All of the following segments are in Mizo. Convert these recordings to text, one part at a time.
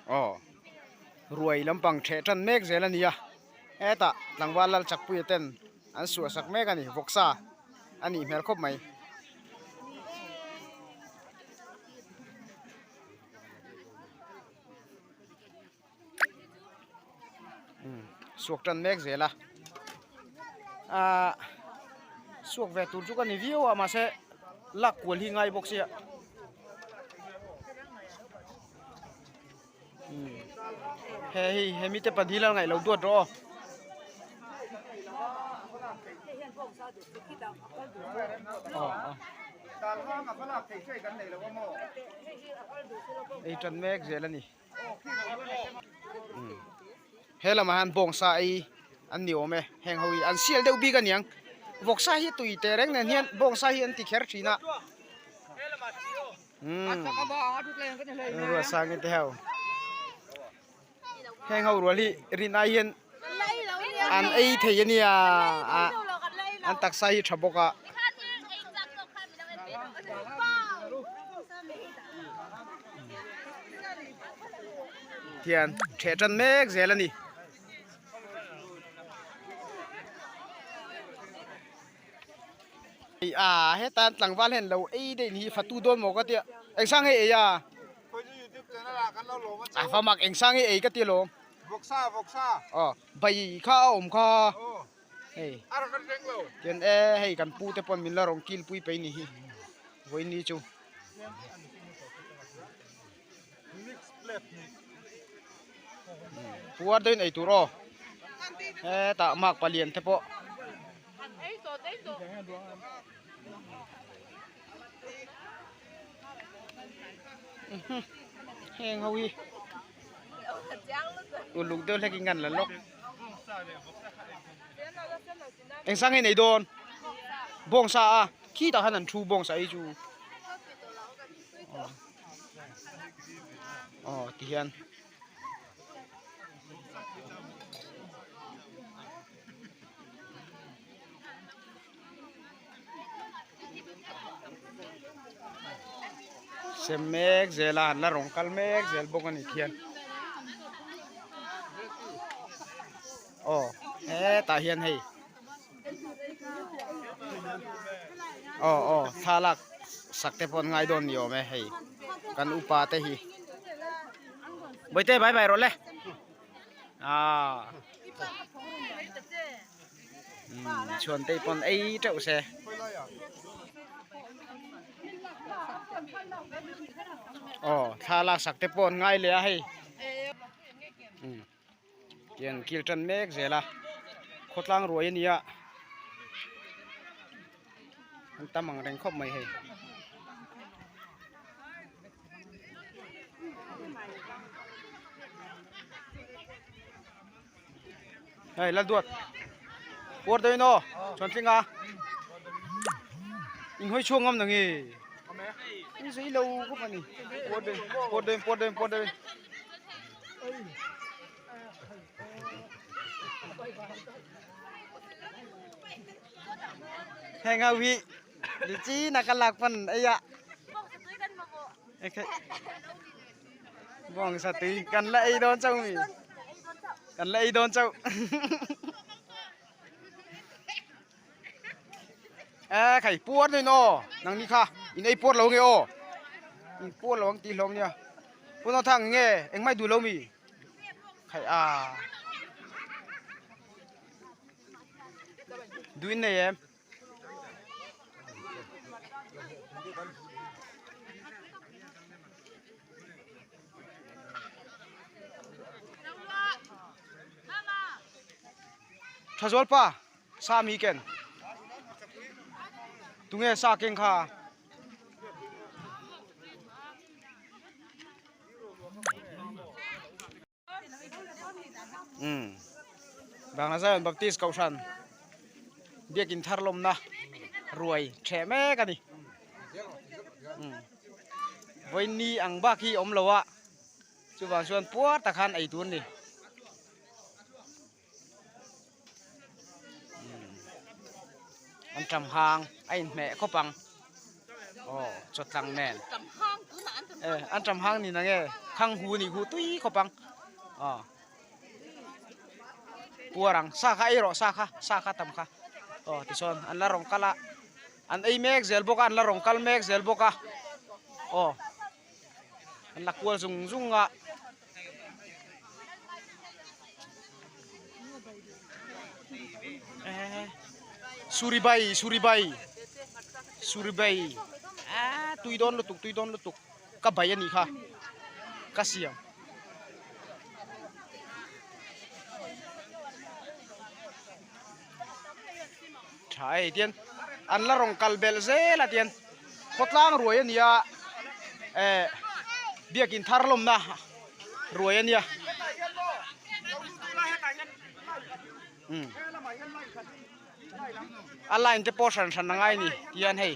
Aw ruai lampang theh tan mek zel a ni a hetah tlangval lal chakpuia ten an suah sak mek a ni vawksa a nih hmel khawp mai. Suak tan mek zel a ahh suak ve tur chu ka ni viau a mahse lak kual hi ngai bawk sia he hei hemi te pahnih la ngaih lo duat rawh aw. Ei tan mek zel a ni. He lamah hian bawngsa ei an ni awm e heng ho hi an sial deuh bik a niang vawksa hi tui teh reng nen hian bawngsa hi an ti kher thin a umm ruahsangin te ho heng ho rual hi rin ai hian an ei thei a nia an taksa hi tha bawk a. Hian theh tan mek zel a ni. A heta an tlangval hian lo ei daih ni hi fatu dawn maw ka tia eng sang hei ei a a va mak eng sang hei ei ka tia lawm aw bai kha a awm kha hei tian e hei kan pu te pawn min la rawn kil pui pei ni hi vawiin chu. Puar deuhin ei tur aw hetah mark palian te pawh heng ho hi uluk deuh hlek in kan la lawk eng sang nge nei dawn bawngsa a khitah khan an thu bawngsa hi chu. Aw ti hian sem mek zel a an la rawn kal mek zel bawk a ni khian aw hetah hian hei. Aw aw thlalak sak te pawh an ngai dawn ni awm e hei kan upa te hi bawihte bye bye rawh le aaa umm chhuan te pawn ei teuh se aw thlalak sak te pawh an ngai leh a hei umm. Tiang kil tan mek zel a khawtlang ruai a nia an tam ang reng khawp mai hei. Hei la duat puar deuhin aw chuan tling a in hawi chhuak ngam nang e in zei lo khawp a ni puar deuhin puar deuhin puar deuhin puar deuhin. Heng ho hi lichi na ka lak pan ei a bawng sa tui kan la ei dawn chauh mi kan la ei dawn chauh e khai puar ni no nang ni kha in ei puar lo nge aw in puar lo ang tih hlawm nia pu no thang nge engmai duh lo mi khai a duin nei em Thazual pa sa mi ken tunge sa keng kha umm Bangla Zion Baptist Kohhran biakin thar lawmna ruai theh mek a ni umm vawiin ang bak hi awm lo a chuvang chuan puar tak khan ei tur a ni. An ṭam hang a inhmeh khawp ang. Aw chawtlang nen e an tam hang ni nange khang hu ni hu tui khawp ang aw puar ang sa kha ei rawh sa kha sa kha tam kha aw tichuan an la rawn kal a an ei mek zel bawk a an la rawn kal mek zel bawk a aw an la kual zung zung a. Suribai Suribai Suribai ah tui dawn lutuk tui dawn lutuk ka bai anih kha ka siam tha hei tian an la rawn kal belh zel a tian khawtlang ruai a ni a eh biakin thar lawmna ruai a nia umm a line te pawh hran hran a ngai a ni tihian hei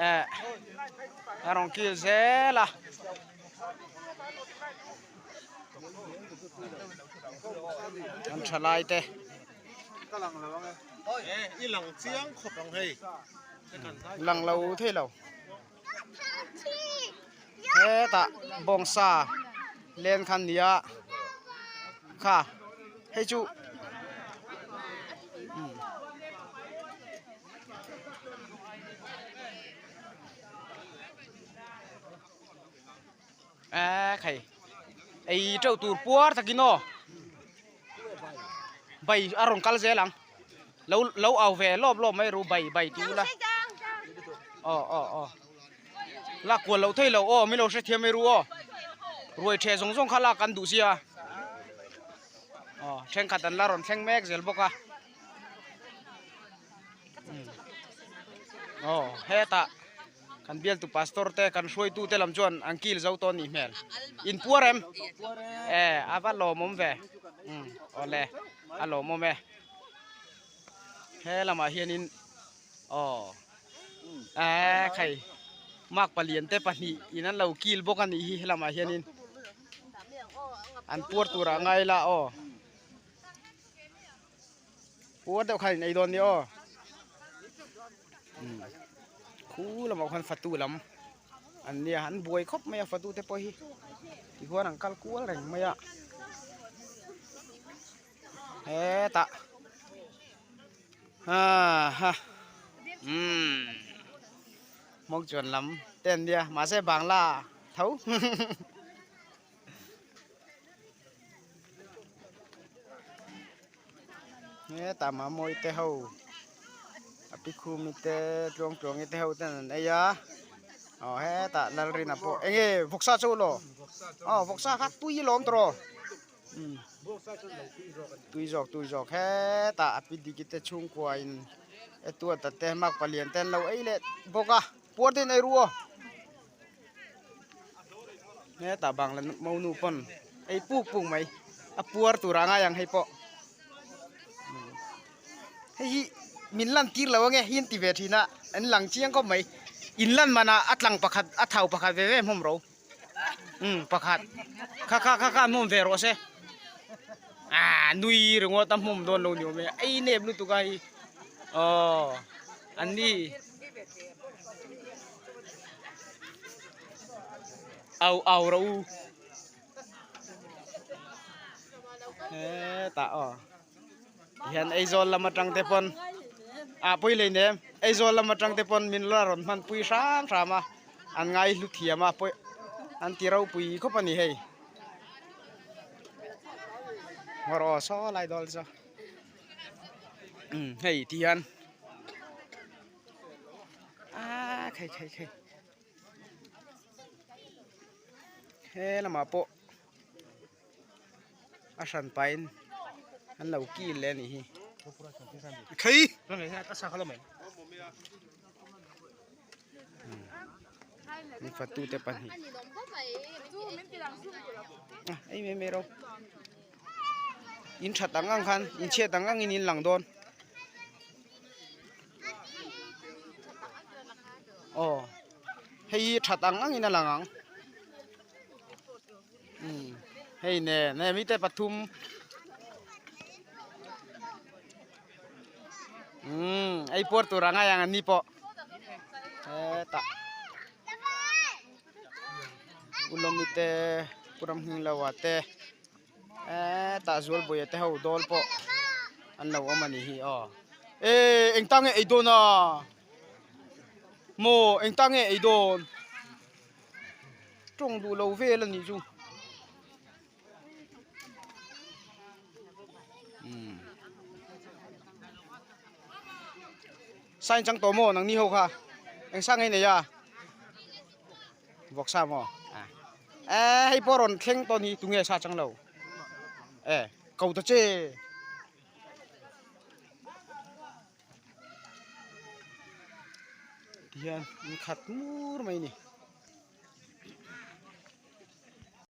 eh a rawn kil zel a. An tha lai te. Lang lo thei lo. Hetah bawngsa len kha nia kha hei chu a khai ei teuh tur puar takin aw bai a rawn kal zel ang lo lo au ve lawp lawp mai ru bai bai tih ula aw aw aw lak kual loh thei lo aw min lo hrethiam mai ru aw ruai ṭheh zawng zawng kha lak an duh sia aw thenkhat an la rawn thleng mek zel bawk a aw hetah. Kan bialtu pastor te kan hruaitu te lam chuan an kil zo tawh anih hmel. In puar em? E a va lawmawm ve. Umm awle a lawmawm e. He lamah hianin aw e khai mark palian te pahnih in an lo kil bawk anih hi helamah hianin an puar turah ngai la aw. Puar deuh khan in ei dawn nia aw. Umm khu lamah khuan fatu lam an nia an buai khawp mai a fatu te pawh hi tihuan an kal kual reng mai a hetah ha umm hmawk chuan lam te an nia mahse bangla tho. Hetah Mamawi te ho a pi khumi te tluang tluangi te ho ten an ei a aw hetah Lalrina pawh eng nge vawksa chu ulaw aw vawksa kha tui alawm tawh umm tui zawk tui zawk hetah a pi diki te chhungkua in e tuata te mak palian te an lo ei leh bawk a puar te in ei ru aw. Hetah bangla monu pawn ei puk puk mai a puar tur a ngai ang hei pawh hei hi min lan tir lo ange hi an ti ve thin a an lang chiang khawp mai in lan man ah a tlang pakhat a thau pakhat ve ve hmawm ro umm pakhat kha kha kha kha an hmawm ve rawh se ah nui ringawt a hmawm dawn lo ni awm e ei nep lutuk a hei aw an ni. Au au rawh u hetah aw tihian Aizawl lam atang te pawn ah pui lei nem Aizawl lam atang te pawn min la rawn hman pui hram hram a an ngai hlu thiam a pawih an ti ropui khawp a ni hei ngawr aw saw lai dawl saw umm hei tihian. Ah khai khai khai he lamah pawh a hran pahin an lo kil leh a nih hi. Khai Mi fatu te pahnih ah ei mai mai ro in that ang ang khan in chhiat ang ang in in lang dawn. Aw hei hi that ang ang in a lang ang umm hei nen hei mite pathum umm ei puar tur a ngai ang an ni pawh hetah. Ulawmi te Pu Ramhngingloa te eee tah Zualbuaia te ho dawl pawh an lo awm a nih hi aw eee eng ta nge ei dawn a maw eng ta nge ei dawn tawng duh lo vel a nih chu. Sign chang tawh maw nangni ho kha eng sang nge nei a vawk sa maw a hei pawh rawn thleng tawh ni tunge sa chang lo e ko ta che. Tihian in khat mur mai a ni.